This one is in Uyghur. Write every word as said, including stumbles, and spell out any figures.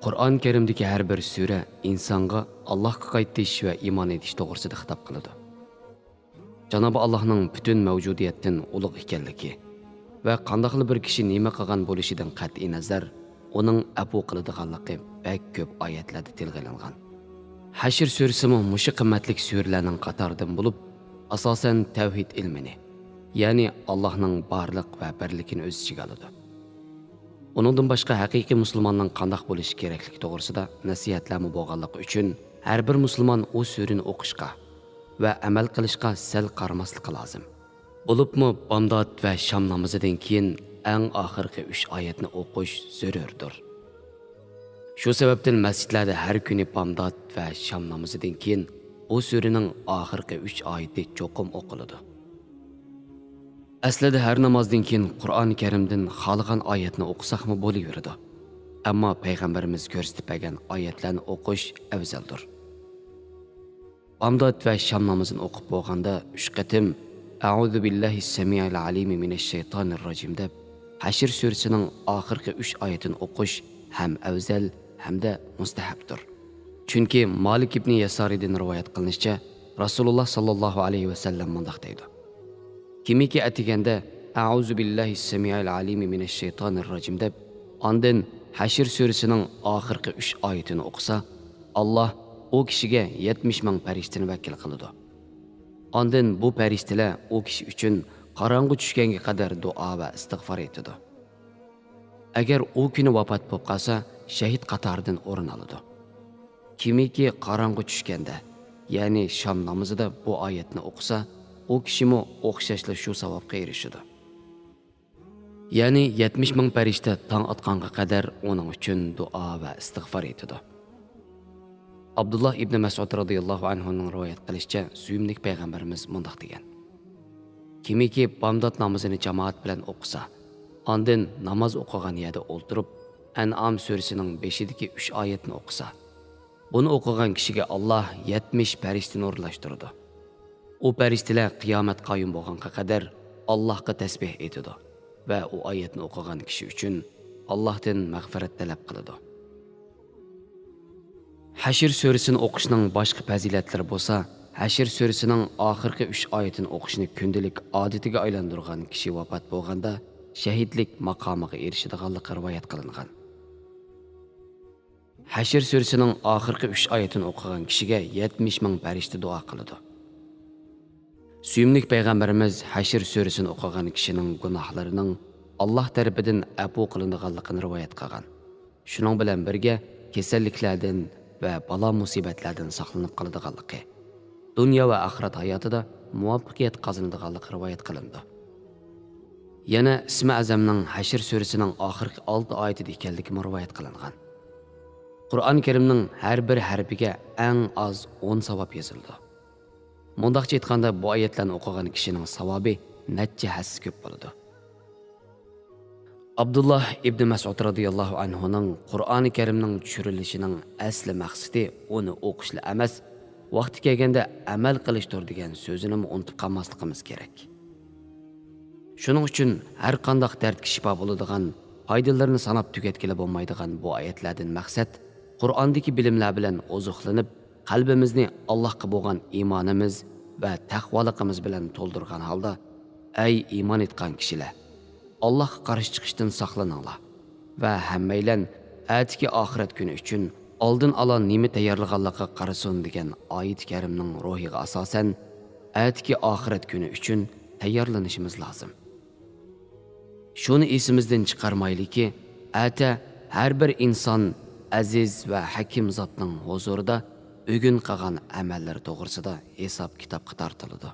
قۇرئان كەرىمدىكى ھەر بىر سۈرە ئىنسانغا ئاللاھقا قايتىش ۋە ئىمان ئېيتىش توغرىسىدا خىتاب قىلىدۇ. جانابى ئاللاھنىڭ پۈتۈن مەۋجۇدىيەتتىن ئۇلۇغ ئىكەنلىكى ۋە قانداقلا بىر كىشى نېمە قىلغان بولۇشىدىن قەتئىينەزەر، ئۇنىڭ ئەپۇ قىلىدىغانلىقى بەك كۆپ ئايەتلەردە تىلغا ئېلىنغان. ھەشر سۈرىسىمۇ مۇشۇ قىممەتلىك سۈرىلەرنىڭ قاتارىدىن بولۇپ، ئاساسەن تەۋھىد ئىلمىنى، يەنى ئاللاھنىڭ بارلىق ۋە بىرلىكىنى ئۆز ئىچىگە ئالىدۇ. ئۇنىڭدىن باشقا، ھەقىقىي مۇسۇلماننىڭ قانداق بولۇشى كېرەكلىكى توغرىسىدا نەسىھەتلەرمۇ بولغانلىقى ئۈچۈن، ھەر بىر مۇسۇلمان ئۇ سۈرىنى ئوقۇشقا ۋە ئەمەل قىلىشقا سەل قارىماسلىقى لازىم. بولۇپمۇ بامدات ۋە شام نامىزىدىن كېيىن ئەڭ ئاخىرقى ئۈچ ئايەتنى ئوقۇش زۆرۈردۇر. شۇ سەۋەبتىن مەسچىتلەردە ھەر كۈنى بامدات ۋە شام نامىزىدىن كېيىن بۇ سۈرىنىڭ ئاخىرقى ئۈچ ئايىتى چوقۇم ئوقۇلىدۇ. ئەسلىدە ھەر نامازدىن كېيىن قۇرئان كەرىمدىن خالىغان ئايەتنى ئوقۇساقمۇ بولۇۋېرىدۇ. ئەمما پەيغەمبىرىمىز كۆرسىتىپ بەرگەن ئايەتلەرنى ئوقۇش ئەۋزەلدۇر. بامدات ۋە شام نامىزىنى ئوقۇپ بولغاندا ئۈچ قېتىم «ئەئۇزۇ بىللاھىس سەمىئىل ئەلىمى مىنەش شەيتانىر راجىم» دەپ، ھەشر سۈرىسىنىڭ ئاخىرقى ئۈچ ئايىتىنى ئوقۇش ھەم ئەۋزەل، ھەمدە مۇستەھەبتۇر. چۈنكى مالىك ئىبنى يەسارىدىن رىۋايەت قىلىنىشىچە، رەسۇلۇللا ساللاللاھۇ ئەلەيھى ۋەسەللەم مۇنداق دەيدۇ: كىمكى ئەتىگەندە «ئەئۇزۇ بىللاھىس سەمىئىل ئەلىمى مىنەش شەيتانىر راجىم» دەپ، ئاندىن ھەشر سۈرىسىنىڭ ئاخىرقى ئۈچ ئايىتىنى ئوقۇسا، ئاللا ئۇ كىشىگە يەتمىش مىڭ پەرىشتىنى ۋەكىل قىلىدۇ. ئاندىن بۇ پەرىشتىلەر ئۇ كىشى ئۈچۈن قاراڭغۇ چۈشكەنگە قەدەر دۇئا ۋە ئىستىغفار ئېيتىدۇ. ئەگەر ئۇ كۈنى ۋاپات بولۇپ قالسا، شەھىد قاتارىدىن ئورۇن ئالىدۇ. كىمكى قاراڭغۇ چۈشكەندە، يەنى شام نامىزىدا بۇ ئايەتنى ئوقۇسا، ئۇ كىشىمۇ ئوخشاشلا شۇ ساۋابقا ئېرىشىدۇ. يەنى يەتمىش مىڭ پەرىشتە تاڭ ئاتقانغا قەدەر ئۇنىڭ ئۈچۈن دۇئا ۋە ئىستىغفار ئېيتىدۇ. ئابدۇللا ئىبنى مەسئۇد رازىياللاھۇ ئەنھۇنىڭ رىۋايەت قىلىشىچە، سۆيۈملۈك پەيغەمبىرىمىز مۇنداق دېگەن: كىمكى بامدات نامىزىنى جامائەت بىلەن ئوقۇسا، ئاندىن ناماز ئوقۇغان يەردە ئولتۇرۇپ، ئەنئام سۈرىسىنىڭ بېشىدىكى ئۈچ ئايەتنى ئوقۇسا، بۇنى ئوقۇغان كىشىگە ئاللا يەتمىش پەرىشتىنى ئورۇنلاشتۇرىدۇ. ئۇ پەرىشتىلەر قىيامەت قايىم بولغانغا قەدەر ئاللاھقا تەسبىھ ئېيتىدۇ ۋە ئۇ ئايەتنى ئوقۇغان كىشى ئۈچۈن ئاللاھتىن مەغپىرەت تەلەپ قىلىدۇ. ھەشر سۈرىسىنى ئوقۇشنىڭ باشقا پەزىلەتلىرى بولسا، ھەشر سۈرىسىنىڭ ئاخىرقى ئۈچ ئايىتىنى ئوقۇشنى كۈندىلىك ئادىتىگە ئايلاندۇرغان كىشى ۋاپات بولغاندا شەھىدلىك ماقامىغا ئېرىشىدىغانلىقى رىۋايەت قىلىنغان. ھەشر سۈرىسىنىڭ ئاخىرقى ئۈچ ئايىتىنى ئوقۇغان كىشىگە يەتمىش مىڭ پەرىشتە دۇئا قىلىدۇ. سۆيۈملۈك پەيغەمبىرىمىز ھەشر سۈرىسىنى ئوقۇغان كىشىنىڭ گۇناھلىرىنىڭ ئاللاھ تەرىپىدىن ئەپۇ قىلىنىدىغانلىقىنى رىۋايەت قىلغان. شۇنىڭ بىلەن بىرگە، كېسەللىكلەردىن ۋە بالا مۇسىبەتلەردىن ساقلىنىپ قالىدىغانلىقى، دۇنيا ۋە ئاخىرەت ھاياتىدا مۇۋەپپەقىيەت قازىنىدىغانلىقى رىۋايەت قىلىنىدۇ. يەنە ئىسمى ئەزەمنىڭ ھەشر سۈرىسىنىڭ ئاخىرقى ئالتە ئايىتىدە ئىكەنلىكىمۇ رىۋايەت قىلىنغان. قۇرئان كەرىمنىڭ ھەر بىر ھەرپىگە ئەڭ ئاز ئون ساۋاب يېزىلىدۇ. مۇنداقچە ئېيتقاندا، بۇ ئايەتلەرنى ئوقۇغان كىشىنىڭ ساۋابى نەچچە ھەسسە كۆپ بولىدۇ. ئابدۇللا ئىبنى مەسئۇد رازىياللاھۇ ئەنھۇنىڭ قۇرئانى كەرىمنىڭ چۈشۈرۈلۈشىنىڭ ئەسلى مەقسىتى ئۇنى ئوقۇشلا ئەمەس، ۋاقتى كەلگەندە ئەمەل قىلىشتۇر دېگەن سۆزىنىمۇ ئۇنتۇپ قالماسلىقىمىز كېرەك. شۇنىڭ ئۈچۈن ھەر قانداق دەردكە شىپا بولىدىغان، پايدىلىرىنى ساناپ تۈگەتكىلى بولمايدىغان بۇ ئايەتلەردىن مەقسەت، قۇرئاندىكى بىلىملەر بىلەن ئوزۇقلىنىپ، قەلبىمىزنى ئاللاھقا بولغان ئىمانىمىز ۋە تەقۋالىقىمىز بىلەن تولدۇرغان ھالدا، ئەي ئىمان ئېيتقان كىشىلەر! ئاللاھقا قارشى چىقىشتىن ساقلىنىڭلار ۋە ھەممەيلەن ئەتىكى ئاخىرەت كۈنى ئۈچۈن ئالدىن ئالا نېمە تەييارلىغانلىقىغا قارىسۇن دېگەن ئايىتى كەرىمنىڭ روھىغا ئاساسەن، ئەتىكى ئاخىرەت كۈنى ئۈچۈن تەييارلىنىشىمىز لازىم. شۇنى ئېسىمىزدىن چىقارمايلىكى، ئەتە ھەر بىر ئىنسان ئەزىز ۋە ھەكىم زاتنىڭ ھۇزۇرىدا بۈگۈن قىلغان ئەمەللىرى توغرىسىدا ھېساب-كىتابقا تارتىلىدۇ.